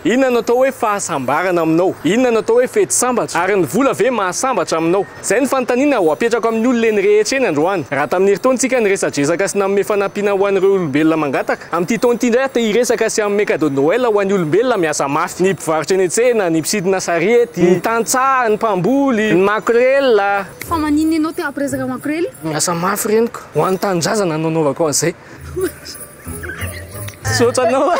Inona no atao hoe fahasambarana aminao? Inona no atao hoe fety sambatra? Ary ny vola ve mahasambatra aminao? Izay no fanontaniana ho apetrako amin'ny olona eny rehetra eny androany. Raha tamin'ny herintaona isika niresadresaka sy nanome fanampiana ho an'ireo olombelona mangataka, amin'ity taona ity indray aho te hiresaka sy hanome cadeau de Noël ho an'ny olombelona miasa mafy. Ny mpivarotra eny an-tsena, ny mpisidina sarety, ny tantsaha, ny mpamboly, ny makorelina. Fa maninona ianao te hampiresaka makorelina? Miasa mafy reniko. Ho an'ny tanindrazana no anaovako an'izay. Misaotra anao.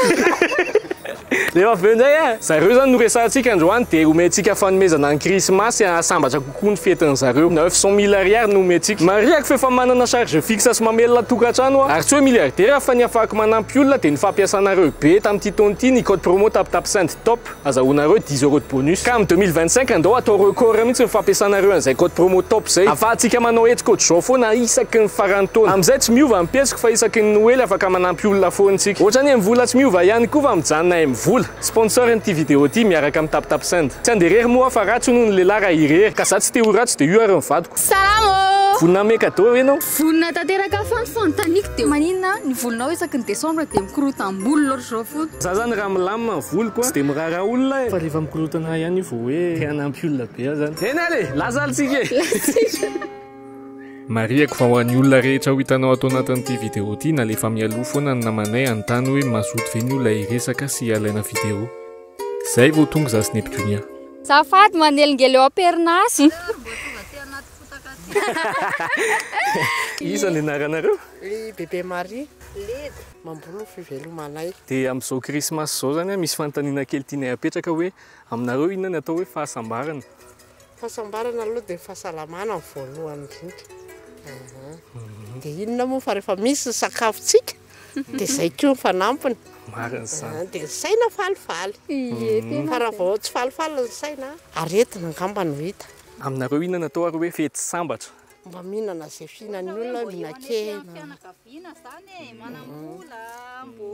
Rehefa avy eo indray a, zareo zany no resahantsika androany dia omentsika fanomezana ny krismasy hahasambatra kokoa ny fetin'ny zareo. 900 000 ariary no omentsika. Marihako fa efa manana charge fixe sy mamelona tokantrano aho. Ary tsy hoe milliardaire fa ny ahafahako manampy olona dia ny fampiasanareo be tamin'ity taona ity ny code promo taptapsend top. Azahoanareo dix euros de bonus. Ka amin'ny 2025 andao atao record mihitsy ny fampiasanareo an'izay code promo top izay. Afahantsika manao hetsika ohatr'izao foana isaky ny faran'ny taona. Amin'izay tsy miova ny pejiko fa isaky ny noely afaka manampy olona foana isika. Ohatran'ny MVola tsy miova ihany koa fa mijanona MVola. Sponsor n'ity vidéo ity miaraka amin'ny Taptapsend. Tsy handeha irery moa aho fa ratsy hono ny lehilahy raha irery. Ka za tsy te ho ratsy dia io ary ny vadiko. Salama ô! Vonona hanome cadeau ve ianao? Vonona tanteraka fa ny fanontaniako dia maninona ny volonao isaky ny décembre dia mikorotam-bolo loatra izao foana? Za zany raha milamina ny voloko a, tsy dia miraharaha olona e! Fa rehefa mikorotana ihany io vao hoe te hanampy olona be aho zany. Eny ary e! Lasa ary tsika e! Marihako fa ho an'ny olona rehetra ho hitanao ato anatin'ity vidéo ity, nalefa mialoha foana ny namanay hanontany hoe mazoto ve ny olona hiresaka sy halaina vidéo. Zay vao tonga za sy Neptunia. Azafady manelingely eo am-perinasa. Iza ny anaranareo? I Bebe Marie. Leda. Mamboly ny fivelomanay. Dia amin'izao krismasy izao izany misy fanontaniana kely tianay hapetraka hoe aminareo inona ny atao hoe fahasambarana? Fahasambarana aloha dia ny fahasalamana ny voalohany indrindra. Dia inona moa fa rehefa misy ny sakafontsika dia izay koa ny fanampiny. Marina izany. Dia ny saina falifaly. Fa raha vao tsy falifaly ny saina, aretina angamba no hita. Aminareo inona ny atao ary hoe fety sambatra? Mba mihinana izay fihinan'ny olona, mihinan-kena. Fianakaviana zany e, manam-bola, mbô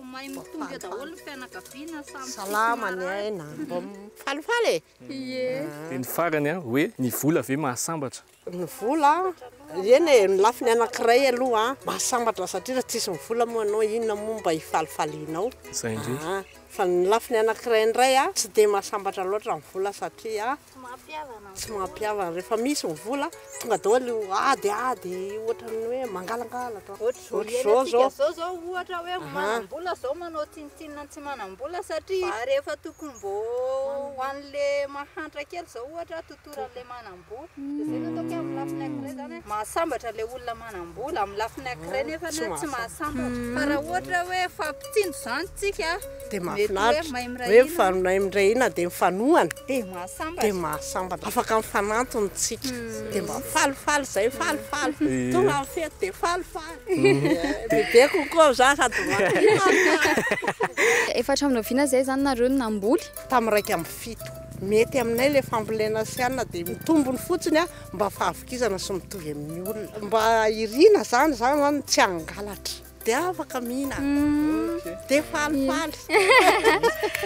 mahay mitondra eo daholo ny fianakaviana, samy tsisy Salama ny marary. aina, mba falifaly e. Ie. Dia ny farany an, hoe ny vola ve mahasambatra? Ny vola, eny e, ny lafiny anankiray aloha mahasambatra satria raha tsisy ny vola moa ianao inona moa mba hifalifalianao. Izay indrindra. Aa, fa ny lafiny anankiray indray tsy dia mahasambatra loatra ny vola satria Tsy mampihavana. Tsy mampihavana. Rehefa misy ny vola, tonga daholo io ady ady, ohatran'ny hoe mangalangalatra. Ohatr'izao iainantsika izao zao ohatra hoe manam-bola zao manao tsinontsinona ny tsy manam-bola satria rehefa tokony mbô ho an'le mahantra kely zao ohatra totoran'le manam-bola. Dia zay no ataoko hoe amin'ny lafiny anankiray zany mahasambatra le olona manam-bola, amin'ny lafiny anankiray nefa tsy mahasambatra. Fa raha ohatra hoe mifampitsinjo zany tsika Dia mety hoe mahafinaritra. mahay miray Hoe hina. mahay miray hina dia mifanohana. Dia mahasambatra. Dia mahasambatra. Afaka mifanantona tsika. Dia mba falifaly zay, falifaly. Tonga ny fety dia falifaly. Bebe kokoa za sady falifaly. Efa hatramin'ny oviana izay izany nareo no namboly? Tamin'ny 17. Mety aminay ilay fambolena sy anona dia mitombony fotsiny mba fahavokizana sy mitovy amin'ny olona. Mba irina zany zany zany tsy hangalatra. Dia afaka mihinana. Dia falifaly.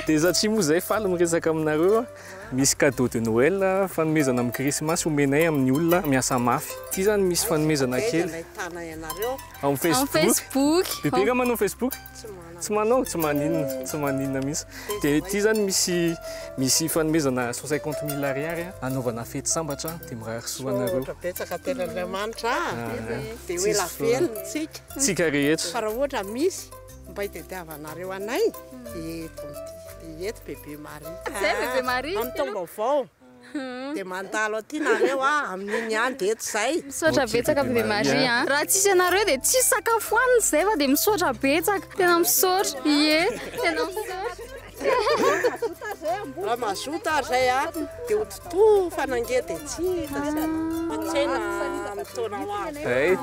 Dia satria moa izay faly miresaka aminareo, misy cadeau de Noël, fanomezana amin'ny krismasy omenay amin'ny olona miasa mafy. Ity izany misy fanomezana kely. Aiza nahitana ianareo? Ao amin'ny Ao Facebook. Facebook. Bebe nga manao Facebook? Tsy manana. Tsy manao? Tsy maninona, tsy maninona mihitsy. Dia ity izany misy misy fanomezana 150 mille ariary hanaovana fety sambatra dia mirary soa anareo. Misaotra betsaka tenin'Andriamanitra a. Dia ho Tsisy ela velona tsika. Tsika rehetra. Fa raha ohatra misy mba hitadiavanareo anay dia eto amin'ity, dia eto Bebe Marie. Zay Bebe Marie. Amin'ny taom-baovao dia mandalo aty nareo a, amin'iny ihany dia eto izay. Misaotra Ok, betsaka Bebe Bebe Marie Marie a. Raha tsisy anareo dia tsisy sakafo hohanina izay fa dia misaotra betsaka. Tena misaotra. Ie, tena misaotra. Raha mazoto ary izay a, dia ho totofana ange dia tsy hita izay. Tsena amin'ny taona ho avy. Hay,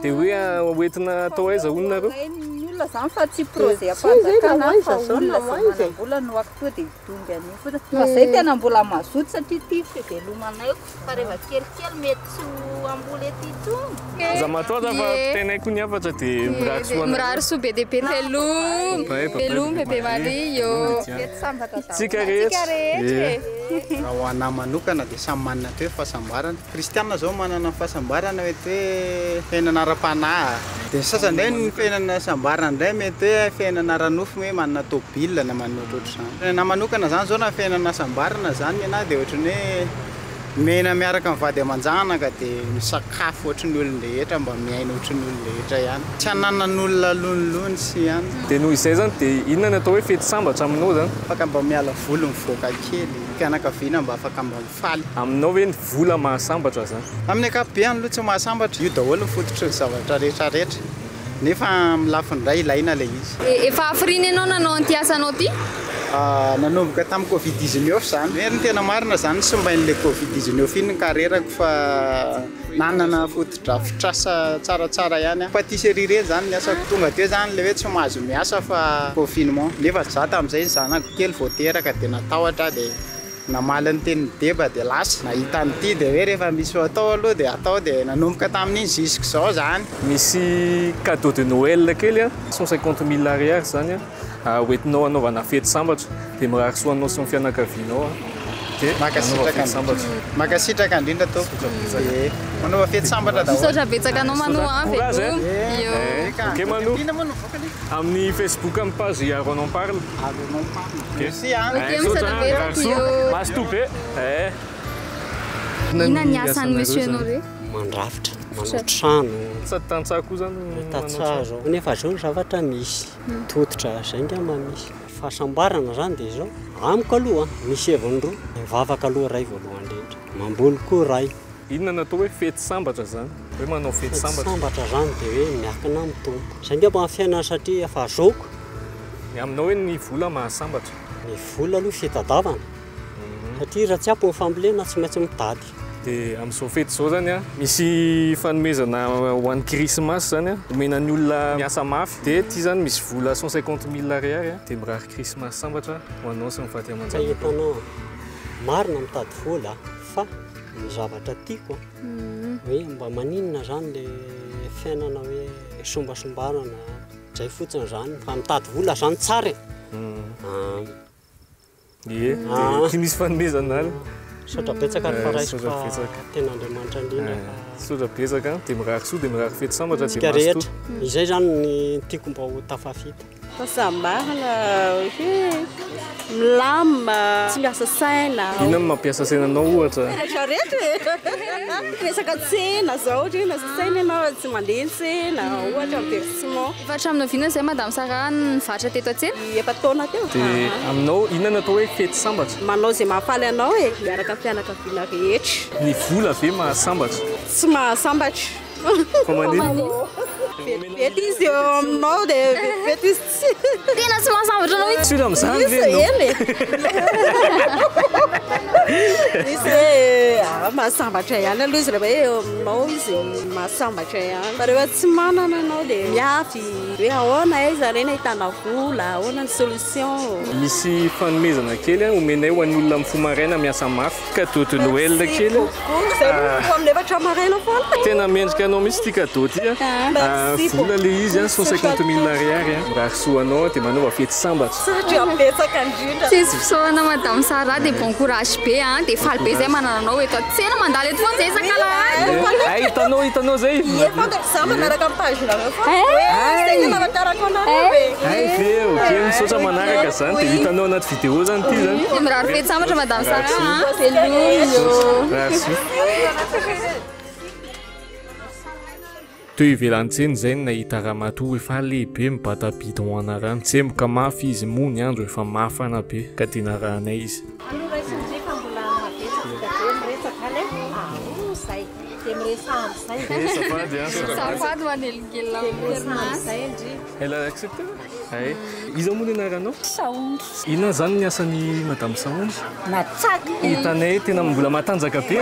dia hoe hoentina atao aiza hono nareo? Ny olona izany fa tsy projet am-panjakana fa olona izay manam-bola no aktoa dia hidongy an'io fotsiny. Fa izay tena mbola mazoto satria ity fivelomanay fa rehefa kelikely mety tsy ho hamboly ety intsony. Aza matahotra fa ampitainay koa ny hafatra dia mirary soa anareo. Mirary soa be dia be. Veloma, veloma Bebe Marie ô. Fety sambatra daholo. Tsika rehetra. Tsika rehetra e. Raha ho anà manokana dia samy manana ny atao hoe fahasambarana. Kristianina izao manana ny fahasambarana mety hoe fiainana ara-panahy. Dia ny sasany indray ny fiainana sambarana. Fahasambarana indray mety hoe fiainana ara-nofo hoe manana tôbila na manana ohatrohatr'izany. Na manokana zany zao na fiainana hasambarana zany ny anahy dia ohatran'ny hoe miaina miaraka amin'ny vady aman-janaka dia misakafo ohatran'ny olon-drehetra mba miaina ohatran'ny olon-drehetra ihany. Tsy ananan'olona lonilony sy ihany. Dia noho izay zany dia inona ny atao hoe fety sambatra aminao zany? Afaka mba miala voly mivoaka kely, fianakaviana mba afaka mba mifaly. Aminao ve ny vola mahasambatra zany? Amin'ny ankapobeny aloha tsy mahasambatra, io daholo ny fototry ny zavatra rehetrarehetra, nefa amin'ny lafiny iray ilaina ilay izy. Efa hafiriana ianao nanao an'ity asanao ity? Nanomboka tamin'ny covid 19 zany. Hoe ny tena marina zany simbain'ilay covid 19 iny ny carrière-ko fa nanana fotodrafitrasa tsaratsara ihany aho. Pâtisserie ireny zany ny asako. Tonga teo zany ilay hoe tsy mahazo miasa fa confinement. Nefa za tamin'izay ny zanako kely vao teraka dia natahotra aho dia namaly ny tenin'i Deba dia lasa. Nahita an'ity dia hoe rehefa misy ho atao aloha dia atao dia nanomboka tamin'iny jusqu'izao zany. Misy cadeau de Noël kely a, 150 000 ariary zany a, hoentinao hanaovana fety sambatra. Dia mirary soa anao sy ny fianakavianao a. Dia manaova Mankasitraka fety sambatra. Mankasitraka indrindra tompoko. Dia manaova fety sambatra daholo. Misaotra betsaka anao Manu a, Courage, veloma. eh. Io. Eh, ok Manu. Inona moa no voaka le? Amin'ny Facebook amin'ny page Aaron en parle. Aaron en parle. Ok. Merci a. Ok, Eh, misaotra misaotra, betsaka mirary soa. io. Mazotoa be. Eh. Inona ny asan'ny monsieur Honoré? Mandrafitra, manao trano. Sady tantsaha koa zany no manao Tantsaha trano. zao. Nefa zao ny zavatra misy. Tototra zay ngamba misy. Fahasambarana zany dia zao. Amiko aloha, misy heviny roa. Mivavaka aloha ray voalohany indrindra. Mamboly koa ray. Inona no atao hoe fety sambatra zany? Hoe manao fety Fety sambatra. sambatra zany dia hoe miankina amin'ny Tompo. Zay ngamba ny fiainana satria efa zoko. Ny aminao hoe ny vola mahasambatra. Ny vola aloha fitadiavana. Satria raha tsy ampy ny fambolena tsy maintsy mitady. Dia amin'izao fety izao zany a, misy fanomezana ho an'ny krismasy zany a, omena ny olona miasa mafy. Dia ity zany misy vola 150 000 ariary a, dia mirary krismasy sambatra ho anao sy ny vady Ka aman-janakao. hitanao, marina mitady vola fa ny zavatra tiako a, hoe mba maninona zany le fiainana hoe sombasombarana zay fotsiny zany fa mitady vola zany tsara e. Ah. Ie, dia ity misy fanomezana any. Misaotra betsaka ry Eh, faraisiko misaotra fa betsaka. tena Andriamanitra indrindra Eh, fa Misaotra betsaka, dia mirary soa, dia mirary fety sambatra, dia Tsika mazotoa. rehetra. Izay zany ny tiako mba ho tafafita. Fahasambarana hoe milamina, tsy miasa saina. Inona no mampiasa saina anao ohatra? Rehetra rehetra e. Resaka tsena zao, ohatra hoe miasa saina ianao tsy mandeha ny tsena, ohatra amin'ny versement. Efa hatramin'ny oviana izay Madame Sarah nivarotra teto an-tsena? Efa taona teo. Dia aminao inona no atao hoe fety sambatra? Manao izay mahafaly anao e, miaraka amin'ny fianakaviana rehetra. Ny vola ve mahasambatra? Tsy mahasambatra. Fa maninona? Vetivety izy eo aminao dia vetivety izy tsy. Tena tsy mahasambatra anao mihitsy. Sûr amin'izany ve Izy ianao? eny e. Izy hoe ah, mahasambatra ihany aloha izy rehefa hoe eo aminao izy mahasambatra ihany. Fa rehefa tsy manana anao dia miafy hoe ahoana aiza reny ahitana vola, ahoana ny solution. Misy fanomezana kely a, omenay ho an'ny olona mifoha maraina miasa mafy. Cadeau de Noël kely. Zay no amin'ny efatra maraina foana. Tena mendrika anao mihitsy ity cadeau ity a. Ah, Merci vola le izy a, beaucoup. 150 000 ariary a. Mirary soa anao dia manaova fety sambatra. Satria betsaka indrindra. Tsisy fisaorana Madame Sarah dia bon courage be a, dia faly be zay manana anao eto an-tsena mandalo eto foana zay isak'alahady. Ay, hitanao, hitanao zay. Ie, fantako za manaraka amin'ny page-nareo foana. Hoe zay tena mahafantarako anareo e. Ay ve, ok, misaotra manaraka zany dia hitanao anaty vidéo zany ity zany. Dia mirary fety sambatra Madame Sarah a. Veloma io. Mirary soa. Teo ivelan'ny izay no nahita ramatoa efa lehibe mibata bidon ana rano. Tsemboka mafy izy moa ny andro efa mafana be ka dia narahanay izy. Aloha raisindry fa mbola mavetsaka be miresaka any e. Zay dia miresaha amin'izay. Eh, safady a, safady. Safady manelingelina Dia miresaha amin'izay ndry. Elle a accepté? Ay. Iza moa ny anaranao? Saondry. Inona zany ny asan'ny Madame Saondry? Matsaka. Hitanay tena mbola matanjaka be.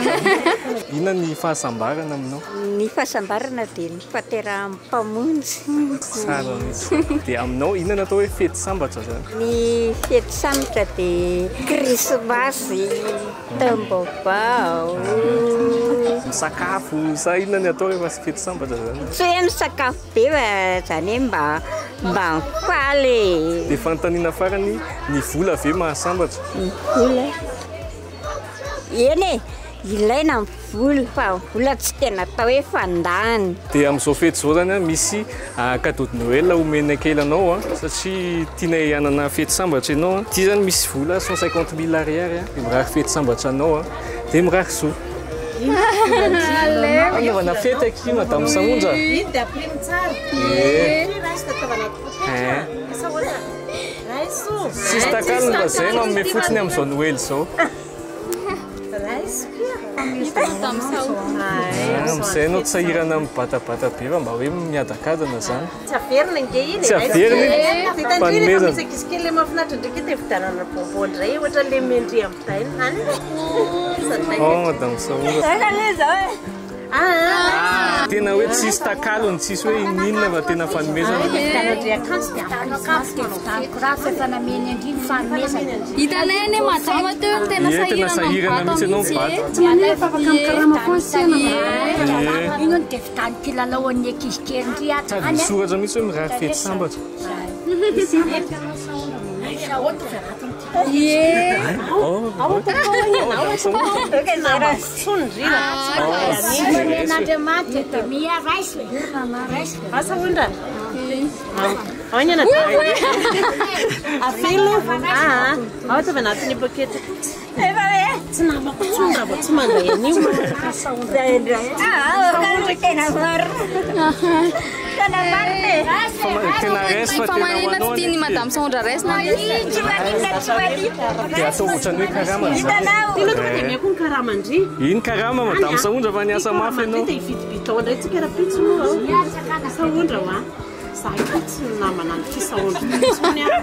Inona ny fahasambarana aminao? Ny fahasambarana dia ny fahaterahan'ny mpamonjy. Tsara mihitsy. Dia aminao inona no atao hoe fety sambatra zany? Ny fety sambatra dia krismasy, taom-baovao. Misakafo sa inona ny atao rehefa fety sambatra zany? Tsy hoe misakafo be fa zany hoe mba mba mifaly. Dia fanontaniana farany, ny vola ve mahasambatra? Ny vola. Eny e, Ilaina ny vola fa ny vola tsy tena atao hoe fandany. Dia amin'izao fety izao zany misy cadeau de Noël omena kely anao satria tianay hanana fety sambatra ianao. Ity zany misy vola 150 000 ariary dia mirary fety sambatra anao dia mirary soa. Anaovana fety aky Madame Sahondra. Iny dia aprimo tsara. Tsisy takalony fa zay manome fotsiny amin'izao Noely izao. Amin'izay ianao tsy sahirana mibatabata be fa mba hoe miadakadana zany. Tsy averina nge iny. Tsy averina iny. Fanomezana. Misy ankizy kely mahafinaritra ndraiky dia vidianana bonbon indray ohatra le mendri ampidaina any. Oh Madame Sahondra. Tena hoe tsisy takalony, tsisy hoe ininona fa tena fanomezana. Hitanay anie madama teo ny tena Ie, tena sahirana mihitsy ianao mibata. Tsy manina fa afaka mikarama foana isika. Ino dia vitan'ny kilalaon'ny ankizy kely ndry ato. Sady misoratra mihitsy hoe mirary fety sambatra. Ie. Andriamanitra dia mia raiso e. Raiso. Asa ondra. Ao ny anadahy. Afelo. Ah, ao ataovy anatin'ny poketra. Tsy namako intsony raha vao tsy mandray an'io. Tena marina. Tena marina e. Tena raisy fa Fa tena ho manina anao tsy tiany ny Madame Sahondra raisina izy. Tsy maninona, tsy maninona. Dia atao ohatran'ny hoe karama zany. Hitanao. Tena tonga dia omeko ny karamandry. Iny karama Madame Sahondra fa niasa mafy ianao. Dia hividy bidon indray tsika rahampitso moa. Sahondra hoa. Za io tsy namana an'ity Sahondra ity intsony aho.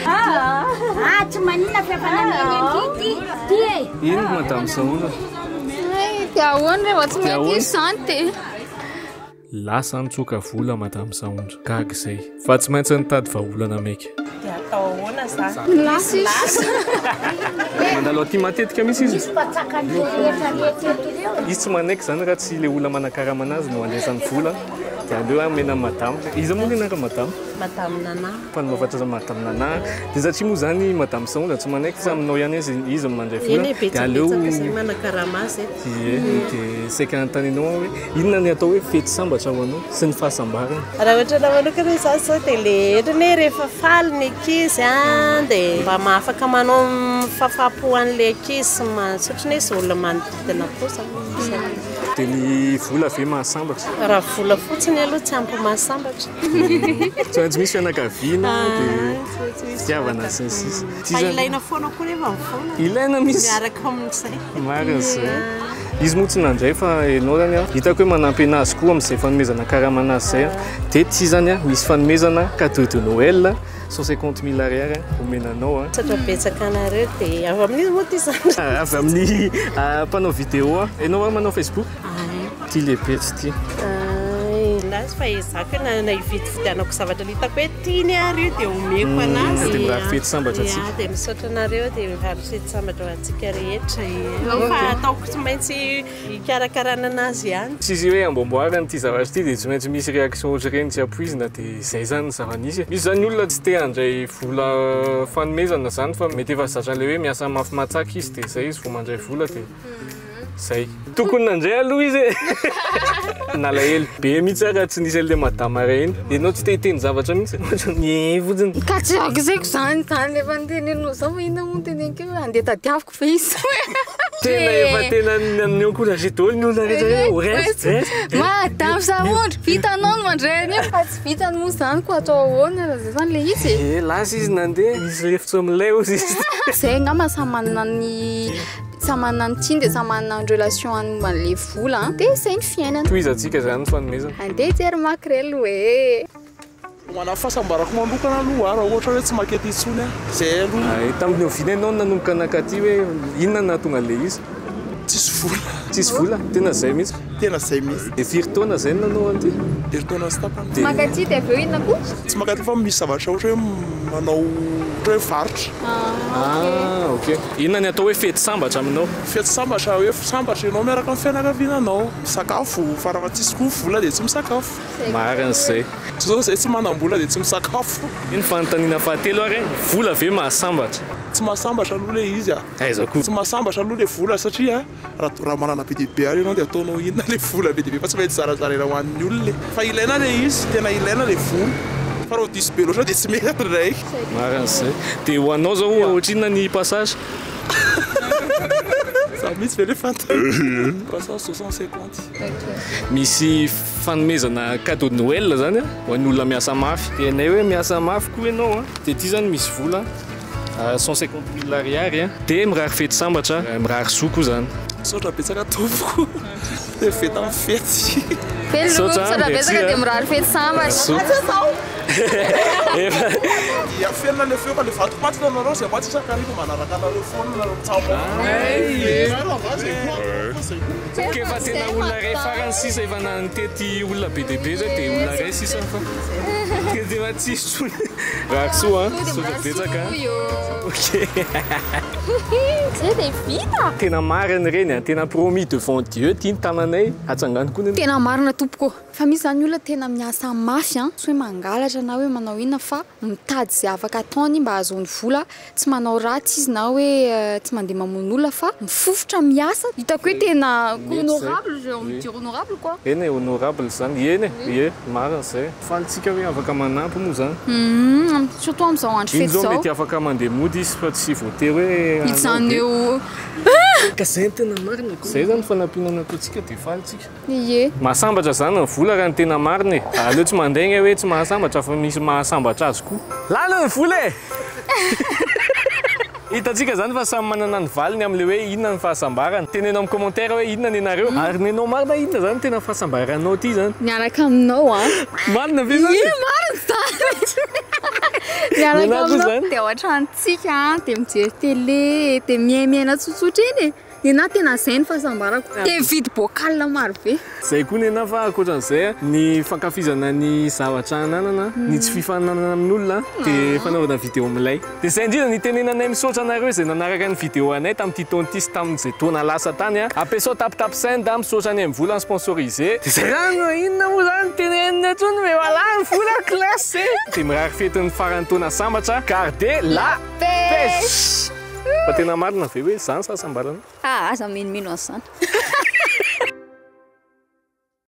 Ah, tsy maninona fa efa nameny an'ity ty. Ty e. Iny Madame Sahondra. Dia ahoana rehefa tsy Dia mety ahoana? izy izany dia. Lasa nitsoka vola Madame Sahondra. Gaga izay. Fa tsy maintsy nitady vahaolana maika. Dia atao ahoana zany? Lasa izy. Mandalo aty matetika mihitsy izy. Mpatsakan'ireo rehetra rehetra eto ireo. Izy tsy manaiky zany raha tsy le olona manakarama anazy no andraisany vola. Dia aleo amena madame. Iza moa ny anarana madame? Madame Nana. Mpanova Madame Nana. Dia satria moa zany Madame Sahondra tsy manaiky fa aminao ihany izy izy no mandray vola. Eny e, Dia aleo betsabetsaka izay manakarama azy eto. Ie, dia saika anontanianao aho hoe inona ny atao hoe fety sambatra ho anao sy ny fahasambarana? Raha ohatra anao manokana izaho izao dia le ohatrany hoe rehefa faly ny ankizy dia mba mahafaka manao mifafapo an'ilay ankizy sy ohatrany hoe izay olona manodidina koa zany. Dia ny vola ve mahasambatra? Raha vola fotsiny aloha tsy ampy mahasambatra. Tsy maintsy misy fianakaviana dia Tsy maintsy misy fitiavana sy ny sisa. Ty Fa zany- ilaina foana koa nefa ny vola. Ilaina mihitsy. Miaraka amin'izay. Marina izay. Izy moa tsy nandray fa ianao zany hitako hoe manampy anazy koa amin'izay fanomezana karama anazy izay. Dia ty zany misy fanomezana cadeau de Noël 150 000 ariary omena anao. Misaotra betsaka anareo dia avy amin'izy moa ty zany. Avy amin'ny mpanao vidéo. Ianao manao Facebook? Ty lehibe tsy ty. Lazy fa ezaka na hividividianako zavatra hitako hoe tiany ary io dia omeko anazy. Dia mirary fety sambatra antsika. Ia, dia misaotra anareo dia mirary fety sambatra ho antsika rehetra. Fa ataoko tsy maintsy hikarakarana anazy ihany. Tsisy hoe amboamboarana ity zavatra ity dia tsy maintsy misy réaction ohatr'ireny tsy ampoizina dia izay zany ny zava-nisy. Misy zany olona tsy te handray vola fanomezana zany fa mety efa zatra an'ilay hoe miasa mafy matsaka izy dia izay izy vao mandray vola dia zay. Tokony nandray aloha izy e. Nalahelo be mihitsy aho raha tsy nisy an'ilay madame ray iny. Ianao tsy te hiteny zavatra mihitsy. Ohatran'ny eh fotsiny. Ka tsy aiko zany zany efa nitenenao zao fa inona moa no teneniko hoe andeha tadiaviko ve izy? Tena efa tena ni-encouragé daholo ny olona rehetra hoe raisy, raisy. Madame Sahondra, vitanao ny mandray an'io fa tsy vitany moa zany koa atao ahoana raha zay zany le izy e. Eh, lasa izy nandeha, nisy lefitra amin'ilay ozy izy. Zay angamba samy manana ny samy manana ny tiany dia samy manana ny relation any momba an'ilay vola dia izay ny fiainana. Tohizantsika zany ny fanomezana. Andeha hijery makrely hoe. Manana fahasambarako manokana aloha raha ohatra hoe tsy makety intsony aho. Zay aloha. Ay, tamin'ny oviana ianao no nanomboka nankaty hoe inona no nahatonga an'ilay izy? Tsisy vola. Tsisy vola, tena zay mihitsy. Tena zay mihitsy. Dia firy taona zay no nanao an'ity? Herintaona sy tapany. Tsy mankaty dia avy eo inona koa? Tsy mankaty fa misy zavatra ohatra hoe manao ohatra hoe varotra. Ah, ok. Inona ny atao hoe fety sambatra aminao? Fety sambatra hoe sambatra ianao miaraka amin'ny fianakaviananao. Misakafo, fa raha tsisy koa vola dia tsy misakafo. Marina izay. Zao zay tsy manam-bola dia tsy misakafo. Iny fanontaniana fahatelo ary, vola ve mahasambatra? Tsy mahasambatra aloha ilay izy a. Aiza koa? Tsy mahasambatra aloha ilay vola satria raha manana be dia be ary ianao dia ataonao inona ilay vola be dia be fa tsy maintsy zarazaraina ho an'ny olona e. Fa ilaina ilay izy, tena ilaina ilay vola. Fa raha diso be loatra dia tsy mety indray. Marina izay. Dia ho anao izao ohatrinona ny passage? Za mihitsy ve ilay fanontaniana? Passage 650. Misy fanomezana cadeau de Noël zany ho an'ny olona miasa mafy. Dia hainay hoe miasa mafy koa ianao a. Dia ity zany misy vola 150 mille ariary a. Dia mirary fety sambatra, mirary soa koa zany. Misaotra betsaka tompoko. Dia vita amin'ny fety. Veloma, misaotra betsaka dia mirary fety sambatra. Efa. Dia afenina ilay feo fa ilay vatopaty nanareo izay mba tsy isan-kariva manaraka anareo foana nareo mitsabo. Ok fa tena olona iray farany sisa efa nitety olona be dia be zay dia olona iray sisa fa dia efa tsisy intsony. Mirary soa an, misaotra betsaka an. Ok. Zay dia vita. Tena marina ireny an, tena promis devant Dieu ty ny tananay, atsangano koa ny. Tena marina tompoko. Fa misy zany olona tena miasa mafy an, tsy hoe mangalatra na hoe manao inona fa mitady izay afaka ataony mba hahazoany vola, tsy manao ratsy izy na hoe tsy mandeha mamono olona fa mifofotra miasa, hitako hoe tena honorable, j'ai envie de dire honorable quoi. Eny e, honorable zany, eny e, ie, marina zay. Faly tsika hoe afaka manampy moa zany. Humm, surtout amin'izao andro Iny fety zao izao. mety afaka mandeha mody izy fa tsy voatery hoe hanao be. Hijanona eo. Ka zay no tena marina ko. Zay zany fanampiana nataontsika dia faly tsika. Ie. Mahasambatra zany ny vola raha ny tena marina e. Aleo tsy mandainga hoe tsy mahasambatra fa misy mahasambatra azy koa. Lany ny vola e! Hitantsika zany fa samy manana ny valiny amin'ilay hoe inona ny fahasambarana. Teneno amin'ny commentaire hoe inona nenareo. Ary nenao marina inona zany tena fahasambaranao ty zany? Miaraka aminao an. Marina ve zany? Ie marina zany. Miaraka Nenah koa aminao zany. dia ao an-tranontsika an, dia mijery télé, dia miaimiaina tsotsotra eny e. Nenah tena zay ny fahasambarako. Dia mividy bocal maro be. Zay koa nenah fa ankoatran'izay ny fankafizana ny zavatra ananana, ny tsy fifaninanana amin'olona dia fanaovana vidéo milay. Dia zay indrindra ny itenenanay misaotra anareo izay nanaraka ny vidéo anay tamin'ity taona ity sy tamin'izay taona lasa tany. Ampiasao taptap send, misaotra an'i MVola ni-sponsorisé. Dia zay ihany no inona moa zany tenenina intsony fa efa lany vola classe e! Dia mirary fetin'ny faran'ny taona sambatra, gardez la pêche! Fa tena marina ve hoe zany sasambarana? Ah, aza minomino an'izany.